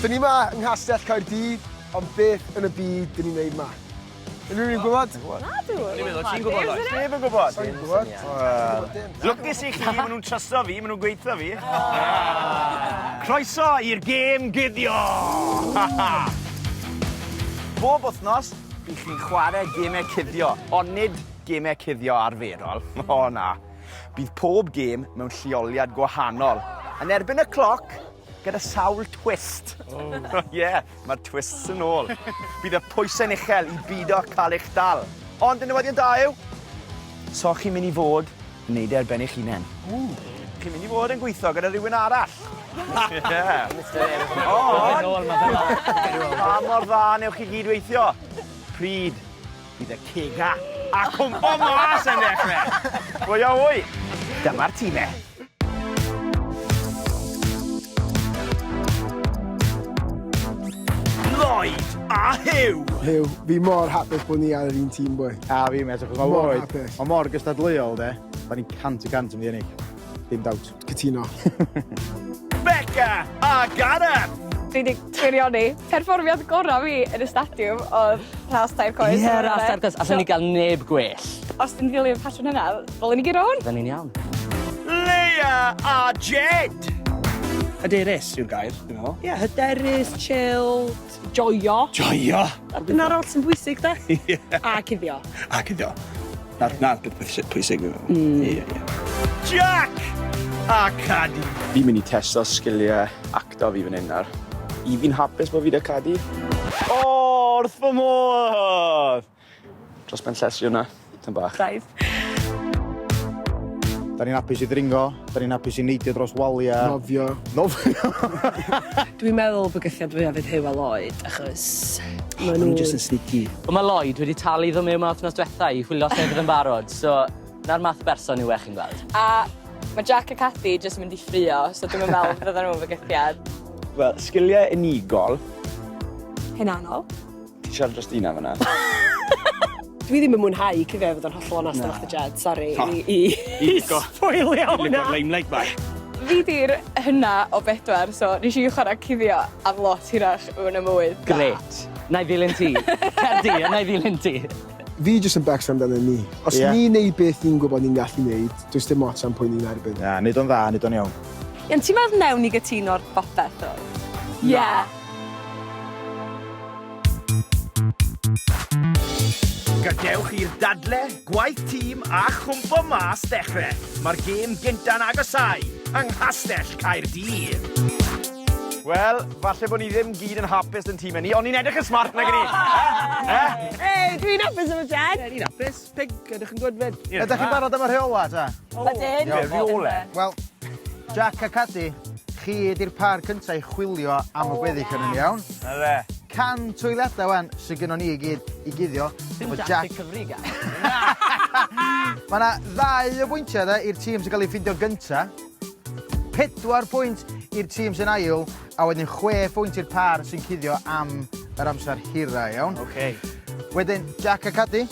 Dyn ni 'ma yng Nghastell Caerdydd, ond beth yn y byd dyn ni'n neud 'ma? Unrhyw un yn gwybod? Na dw. O'n i'n meddwl ti'n gwybod Lloyd. Sneb yn gwybod. Sai'n gwybod. Wel. Lwcus i chi, ma' nhw'n trysto fi, ma' nhw'n gweutho fi. Croeso i'r gêm guddio! Bob wythnos, bydd chi'n chwarae gemau cuddio, ond nid gemau cuddio arferol. O na. Bydd pob gêm mewn lleoliad gwahanol, yn erbyn y cloc, gyda sawl twist. Oh. Ie, mae'r twists yn ôl. Bydd y pwysau'n uchel i bido cael eich dal. Ond y newyddion da yw, so chi'n mynd i fod yn neud e ar ben eich hunain. Chi'n mynd i fod yn gweithio gyda rhywun arall. Ie. Ond, pa mor dda newch chi gyd weithio? Pryd Bydd y cega a cwmpo mas yn dechrau. Fwy o fwy. Dyma'r tîmau. Lloyd a Huw. Huw, fi mor hapus bod ni ar yr un tîm, boi. A fi, met, achos mae Lloyd, mae mor gystadleuol, de. Da ni 100% yn mynd i ennill. Dim doubt. Cytuno. Beca a Gareth! Dwi 'di gwirioni. Perfformiad gora' fi yn y stadiwm o'dd rhas tair coes. Ie ras tair coes. Allen ni ga'l neb gwell. Os ti'n dilyn y patrwn yna, ddylen ni guro hwn. Fydden ni'n iawn. Leia a Jed! Hyderus yw'r gair, dwi'n meddwl. Ie, hyderus, chilled, joio. Joio! A dyna'r oll sy'n bwysig, de? Ie. A cuddio. A cuddio. Na'r na'r bit pwysig fi'n meddwl. Mm. Ie, ie. Jack a Cadi. Fi'n mynd i testo sgiliau acto fi fan hyn nawr. I fi'n hapus bod fi 'da Cadi. O, wrth fy modd! Dros ben llestri hwnna, tym bach. Braidd. Da ni'n hapus i ddringo, da ni'n hapus i neidio dros waliau. Nofio. Nofio! Dwi'n meddwl bygythiad fwya fydd Huw a Lloyd achos ma' Ma' nhw nhw jyst yn sneaky. Wel ma' Lloyd wedi talu iddo mewn wythnos dwetha i chwilio llefydd yn barod so 'na'r math o berson yw e chi'n gweld. A ma' Jack a Cathy jyst yn mynd i ffrio so dwi'm yn meddwl fydden nhw'n fygythiad. Wel, sgiliau unigol. Hunanol. Ti'n siarad dros dy hunan fan'na. Dwi ddim yn mwynhau cuddio i fod yn hollol onest efo chdi Jed, sori i i i sboilio hwnna. Lico'r limelight bach. Fi 'di'r hyna o bedwar so nesh i chwara cuddio am lot hirach yn 'y mywyd. Grêt. Na'i ddilyn ti. Cer di a na'i ddilyn ti. Fi jyst yn becso amdano ni. Os Ie. ni'n neud beth ni'n gwybod ni'n gallu neud, does dim ots am pwy ni'n erbyn. Na, neud o'n dda, neud o'n iawn. Iawn, ti'n meddwl newn ni gytuno ar bopeth ddo? Ie. Gadewch i'r dadle, gwaith tîm a chwmpo mas ddechrau. Mae'r gêm gynta'n agosáu yng Nghastell Caerdydd. Wel, falle bod ni ddim gyd yn hapus yn tîm ni, ond ni'n edrych yn smart nag 'yn ni? Eh? Ei, dwi'n hapus efo Jed. Ie, ni'n hapus. Pig, edrych yn gwd 'fyd. Ydych chi'n barod am y rheola' ta? Ydyn. Ie, rheole. Wel, Jack a Cadi, chi ydi'r par cynta i chwilio am y gweddill yn iawn. 'Na fe. 100 o eiliadau wan sy gynnon ni i gyd i guddio. Dim Efo Jack sy'n cyfri gan. Mae 'na ddau o bwyntiau de i'r tîm sy'n cael ei ffindio gynta. 4 pwynt i'r tîm sy'n ail, a wedyn 6 phwynt i'r par sy'n cuddio am yr amser hira, iawn? Oce. Wedyn, Jack a Cadi,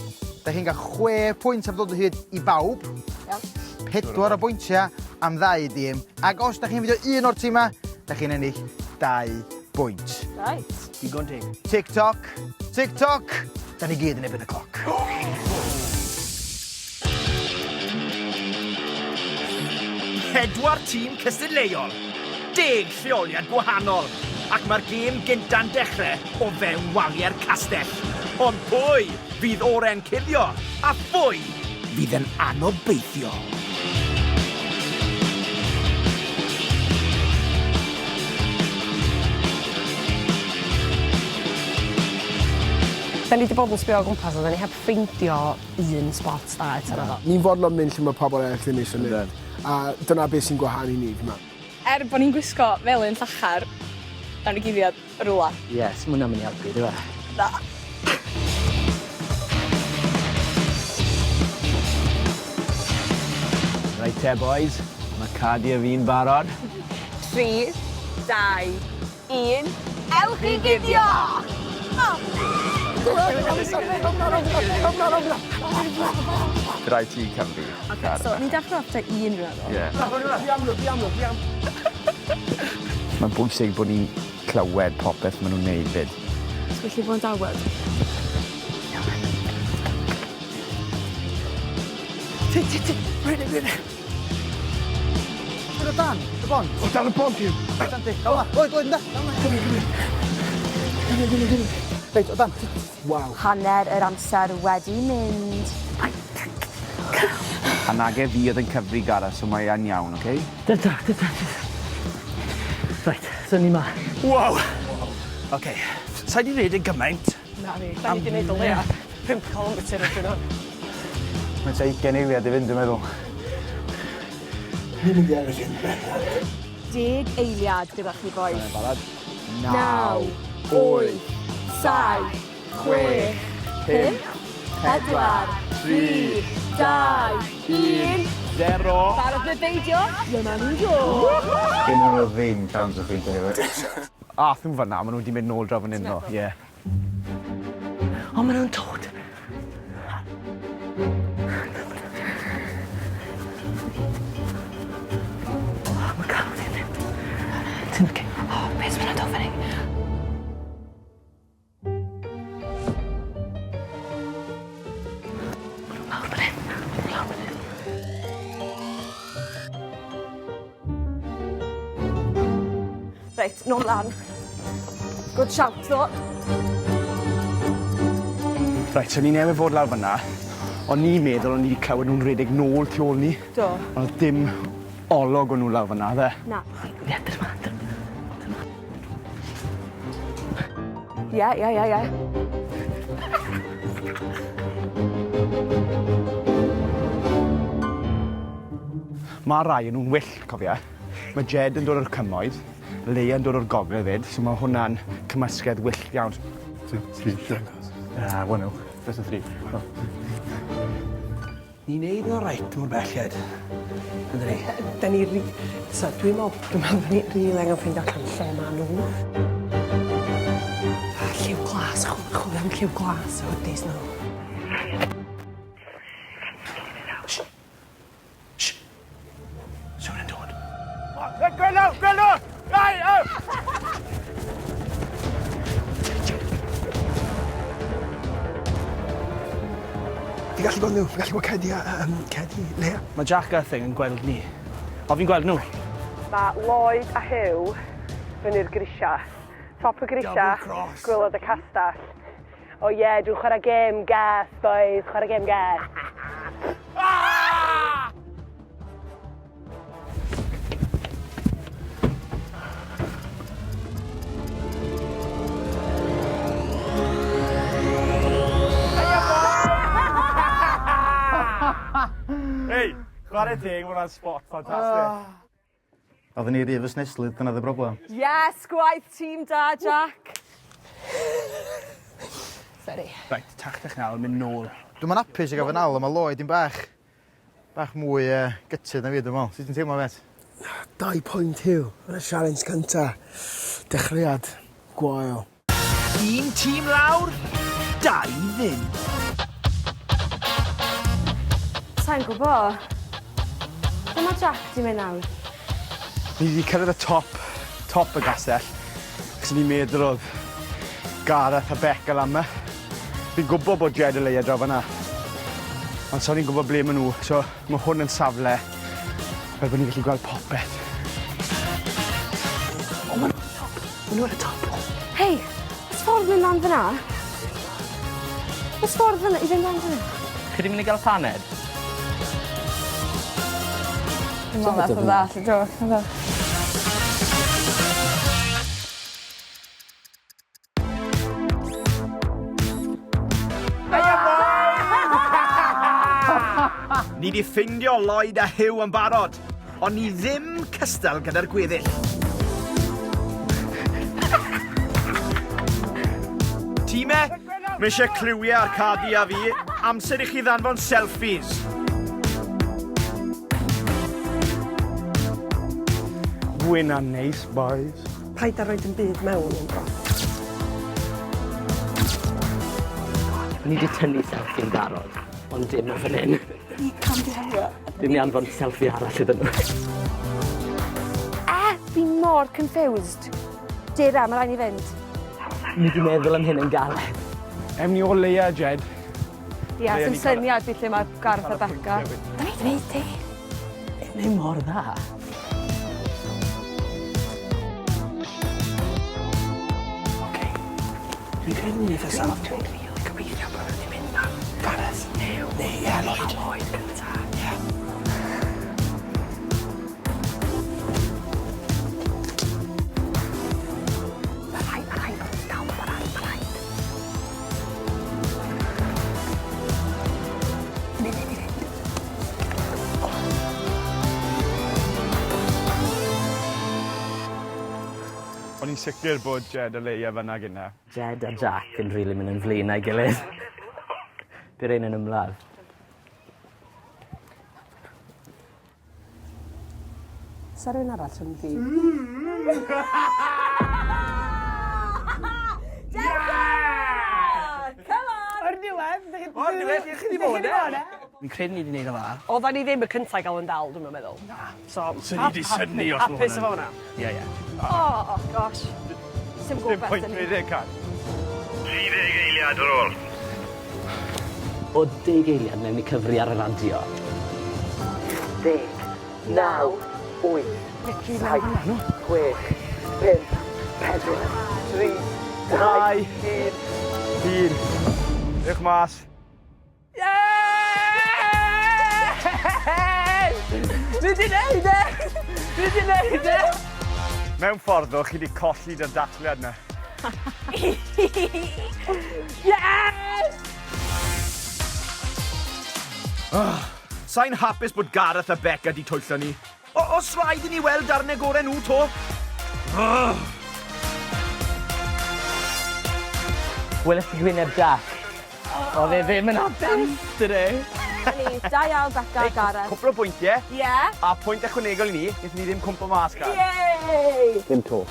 da chi'n cael 6 pwynt am ddod o hyd i bawb. Iawn. 4 o bwyntiau am ddau dîm. Ac os da chi'n ffindio un o'r tîmau, da chi'n ennill 2 bwynt. Reit. Digon teg. Tick tock, tick tock, da ni gyd yn ebyn y cloc. Pedwar tîm cystadleuol, deg lleoliad gwahanol, ac mae'r gêm gynta'n dechrau o fewn waliau'r castell. Ond pwy fydd oren cuddio a phwy fydd yn anobeithiol? Da ni 'di bod yn sbio o gwmpas a 'dan ni heb ffeindio un spot da eto naddo? Ni'n fodlon mynd lle mae pobl eraill ddim eisiau mynd. A dyna beth sy'n gwahanu ni, fi'n meddwl. Er bo' ni'n gwisgo felyn llachar, nawn ni guddiad rwla. Ie, sim hwnna'n mynd i helpu, dyw e? Na. Reit te bois, ma' Cadi a fi'n barod. 3, 2, 1, ewch i guddio! Rhaid ti Cymru. Oce, so ni'n dechrau off 'da un dwi'n meddwl. Ie. Mae'n bwysig bod ni'n clywed popeth maen nhw'n neud 'fyd. Felly fod yn dawel. Ti, ti, ti, rhaid i fi. O dan y bont. O dan y bont, Huw. O dan di. Dal 'na. Lloyd, Lloyd, ynde? Dal 'na. Come here, come here. Come here, come here, come here. Reit, o dan. Waw. Hanner yr amser wedi mynd. A nage fi oedd yn cyfri Gareth, so mae e'n iawn, oce? Dyna, dyna. Reit, so ni 'ma. Wow! Oce, sai 'di redeg gymaint. Na fi. Da ni 'di neud o leia 5 kilometr erbyn ŵan. Mae tua ugain eiliad i fynd dwi'n meddwl. Ni'n mynd i ennill hyn bendant. Deg eiliad gyda chi bois. Barod? 9, 8, 7, 6, 5, 4, 3, 2, 1. 0. Barod neu beidio, dyma ni'n dod. Gennyn nhw ddim chance o ffeindio fi. Ath nhw fan'na, ma' nhw 'di mynd nôl draw fan 'yn ddo, ie. O, ma' nhw'n dod. O, ma' car fi'n mynd. Ti'n oce? O, beth sy'n mynd fan hyn? Lawr fan hyn. Lawr fan hyn. Reit, nôl lan. Good shout, ddo. Reit, so ni newydd fod lawr fan'na. O'n i'n meddwl o'n i 'di clywed nw'n redeg nôl tu ôl ni. Do. Ond o'dd dim olwg o nw lawr fan'na yfe? Na. Ie, dyma, dyma. Ie, ie, ie, ie. Ma' rai o nw'n wyllt, cofia. Ma' Jed yn dod o'r cymoedd, Leia yn dod o'r gogledd 'fyd, so ma' hwnna'n cymysgedd wyllt iawn. Two, three, dangos. Ah, one nil. Best of three. Oh. Ni'n neud yn oreit mor belled. Yndyn ni? Da ni ri... So, dwi'n meddwl, dwi'n meddwl bod ni rili angen ffeindio allan lle ma' nhw. A lliw glas, chwilio am lliw glas o hoodies nhw. Shh. Shh. Sŵn yn dod. Gwelo, gwelo! Ai, o! Fi gallu gweld nhw, fi gallu gweld Cedi a Cedi, Leia. Mae Jack a Thing yn gweld ni. O, fi'n gweld nhw. Mae Lloyd a Huw fyny'r grisia. Top y grisia, Double cross. gwylod y castell. O ie, yeah, dwi'n chwarae gêm gas, boys, chwarae gêm gas. Ei, chwarae teg, ma' hwnna'n spot ffantastig. Oedden ni rhy fusneslyd, dyna oedd y broblem. Yes, gwaith tîm da, Jack. Sorry. Reit, tacteg nawr, mynd nôl. Dwi'm yn apus i ga'l fy nal, on' ma' Lloyd un bach bach mwy yy gutted na fi dwi me'wl. Sut ti'n teimlo mêt? 2 pwynt Huw yn y sialens cynta. Dechreuad gwael. Un tîm lawr, dau fynd. Sai'n gwbo. Lle ma' Jack 'di mynd nawr? Ni 'di cyrraedd y top, top y gastell. Achos o'n i'n meddwl o'dd Gareth a Beca lan 'ma. Fi'n gwbo bod Jed a Leia draw fan 'na. Ond so ni'n gwbod ble ma' nhw, so ma' hwn yn safle fel bod ni'n gallu gweld popeth. O, ma' nhw ar y top. Ma' nhw ar y top. Hei, o's ffordd mynd lan fyn 'na? O's ffordd fyna i fynd lan fyn 'na? Chi 'di mynd i ga'l paned? Dwi'n meddwl nath o ddallt y joc, naddo? Ni 'di ffindio Lloyd a Huw yn barod, ond ni ddim cystal gyda'r gweddill. Time, mae eisiau cliwiau ar Cadi a fi. Amser i chi ddanfon selfies. Gwyn a neis, boys. Paid â roid dim byd mewn ynddo. Ni 'di tynnu selfie yn barod, ond dim o fan hyn. Fi'n myn' i anfon selfie arall iddyn nhw. A fi mor confused. Dera, mae rhaid ni fynd. Ni 'di meddwl am hyn yn galed. Ewn ni o leia, Jed. Ia, sim syniad fi lle mae Gareth a Beca. Da ni 'di neud hi. Ddim mor dda. Oce. Dwi'n credu ni'n eitha saff. Dwi'n rili gobeithio bo' nhw 'di mynd am Gareth. Neu Neu ie Lloyd. Lloyd cynta. Ie. Ma' rhai- ma' rhaid bod nhw'n dal, ma' rhaid, ma' rhaid. Munud i fynd. O'n i'n sicir bod Jed a Leia fynna gynne. Jed a Jack yn rili mynd yn flin â'i gilydd. Bydd rein yn ymladd. Sa rywun arall yn mynd i... Come on! O'r diwedd! O'r diwedd, lle chi 'di bod e? Fi'n credu ni 'di neud yn dda. Oddan ni ddim y cynta i ga'l 'yn dal dwi'm yn meddwl. Na. So... Swn i 'di synnu os Hapus efo hwnna. Ie ie. Oh, oh gosh. Sim Dim gobeith pwynt 'da ni. neud e Cat. 30 eiliad ar ôl. O deg eiliad newn ni cyfri ar y radio. Deg, naw, wyth, saith, chwech, pump, pedwar, tri, dau, un. Un. Ewch mas. Yes! Ni 'di neud e! Ni 'di neud e! Mewn ffordd ddo, chi 'di colli 'da'r dathliad 'na. Yes! Sai'n hapus bod Gareth a Beca 'di twyllo ni. O- os rhaid i ni weld darne gore nhw 'to. Weles ti gwyneb Jack? O'dd e ddim yn hapus today. Ni, da iawn Beca a Gareth. Cwpl o bwyntie. Ie. A pwynt ychwanegol i ni, nethon ni ddim cwmpo mas, Cat. Yay! Ddim 'to.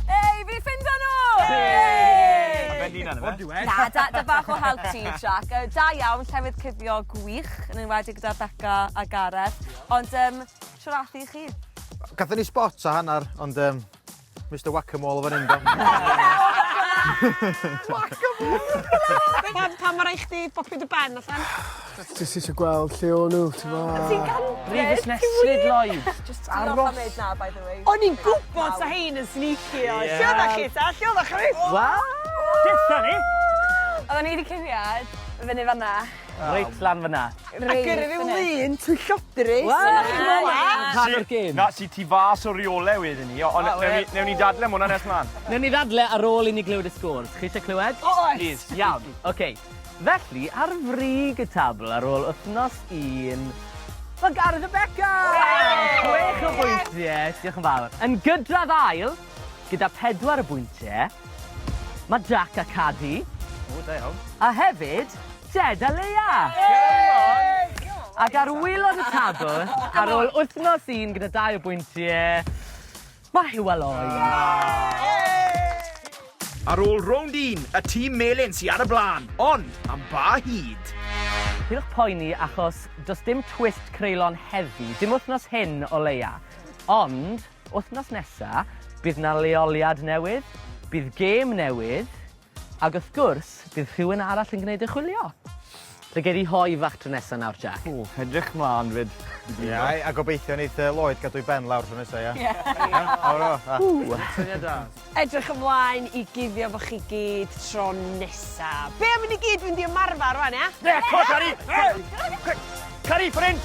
Ei, fi ffindo nhw! Yay! Ar ben dy hunan yfe? O'r diwedd. Na, da, da bach o help ti, Jack. Da iawn, llefydd cuddio gwych, yn enwedig gyda Beca a Gareth. Ond, shwt ath i chi? Gathon ni spot a hannar, ond yym Mister Whack-a-Mole fan 'yn do? Pam pam ma' rai' chdi bopio dy ben allan? Jyst isio gweld lle o'n nhw, t'mo'? Ti'n ganfed? Brif fusneslyd, Lloyd. Just aros. Am neud na, by the way. O'n i'n gwbod sa hein yn sneaky o. Lle oddach chi ta? Lle oddach chi? Wel! Dethon ni! Oedden ni wedi cuddiad fyny fan'na. Reit lan fyna. A gyrru ryw lun twyllodrus. Wel! Rhan o'r gêm. Na, si tu fas o reole wedyn ni, ond newn ni dadle am hwnna nes mlaen. Newn ni ddadle ar ôl i ni glywed y scores. Chi eisiau clywed? Oes! Please. Iawn, oce. Felly, ar frig y tabl ar ôl wythnos un, mae Gareth a Beca! 6 o bwyntiau, diolch yn fawr. Yn gydradd ail, gyda 4 o bwyntiau, mae Jack a Cadi. O, da iawn. A hefyd, Jed a Leia! Ac ar waelod y tabl, ar ôl wythnos un gyda 2 o bwyntiau, mae Huw a Lloyd. Ar ôl rownd un, y tîm melyn sy ar y blaen, ond am ba hyd? Peidiwch poeni achos does dim twist creulon heddi, dim wythnos hyn o leia. Ond, wythnos nesa, bydd 'na leoliad newydd, bydd gêm newydd, ac wrth gwrs, bydd rhywun arall yn gwneud y chwilio. Lle gei di hoe fach tro nesa nawr, Jack. O, edrych mlaen fyd. Ie, a gobeithio neith Lloyd gadw'i ben lawr tro nesa, ia? Ie. Ww. Syniad da. Edrych ymlaen i guddio fo chi gyd tro nesa. Be am i ni gyd fynd i ymarfer rwan, ia? Ie, co, Cari! Cari, fan hyn!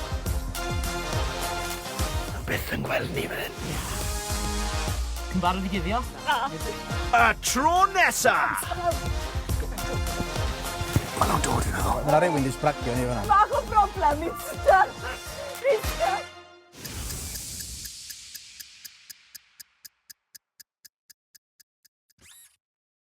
Byth yn gweld ni fan hyn. Ti'n barod i guddio? Y tro nesa! Ma' nhw'n dod fi'n meddwl. Ma' 'na rywun 'di sbragio ni fan 'na. Bach o broblem, ni'n stuck. Ni'n stuck.